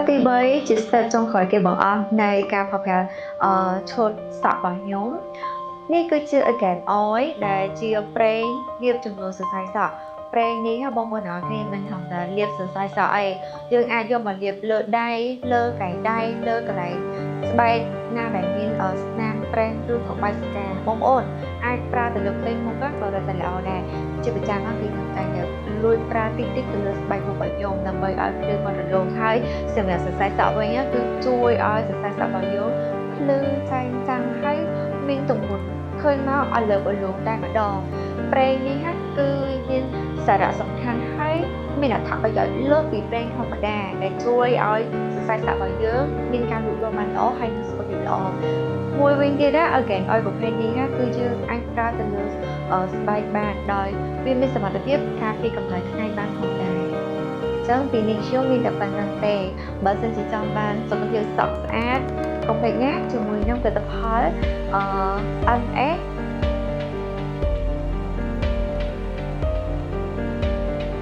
ទី3ជា step ចុងក្រោយគេបង្អស់នៃការប្រើប្រាស់ឈុតសក់របស់ខ្ញុំនេះគឺជា Argan oil ដែលជាប្រេងលាបជំនួសសរសៃសក់ប្រេងនេះបងប្អូនទាំងអស់គ្នាមិនធម្មតាលាបសរសៃសក់អីយើងអាចយកមកលាបលើដៃលើកែងដៃលើកន្លែងស្បែកណាដែលមានស្នាមប្រេងឬក៏បែកស្កាបងប្អូនអាចប្រើទៅលើផ្ទៃមុខក៏រឹតតែល្អដែរជាប្រចាំគឺខ្ញុំតែងតែលួចប្រើតិចតិចទៅលើស្បែកមុខរបស់ខ្ញុំដើម្បីឲ្យភ្លឺមករលោងហើយសម្រាប់សរសៃសក់វិញគឺជួយឲ្យសរសៃសក់របស់យើងភ្លឺចែងចាំងហើយមានទម្ងន់ឃើញមកឲ្យលើបលូងតែម្ដងប្រេងនេះគឺមានសារៈសំខាន់ហើយមានអត្ថប្រយោជន៍លើសពីប្រេងធម្មតាដែលជួយឲ្យសរសៃសក់របស់យើងមានការលូតលាស់បានល្អហើយនិងសុខភាពល្អមួយវិញទៀតណា Argan oil ប្រភេទនេះគឺយើងអាចប្រើទៅលើស្បែកបានដោយវាមានសមត្ថភាពការពារកម្ដៅថ្ងៃបានផងដែរចឹងពីនេះខ្ញុំមានតែប៉ុណ្្នឹងទេបើសិនជាចង់បានសុខភាពសក់ស្អាតកុំភ្លេចណាជាមួយនឹងផលិតផលអឺ MS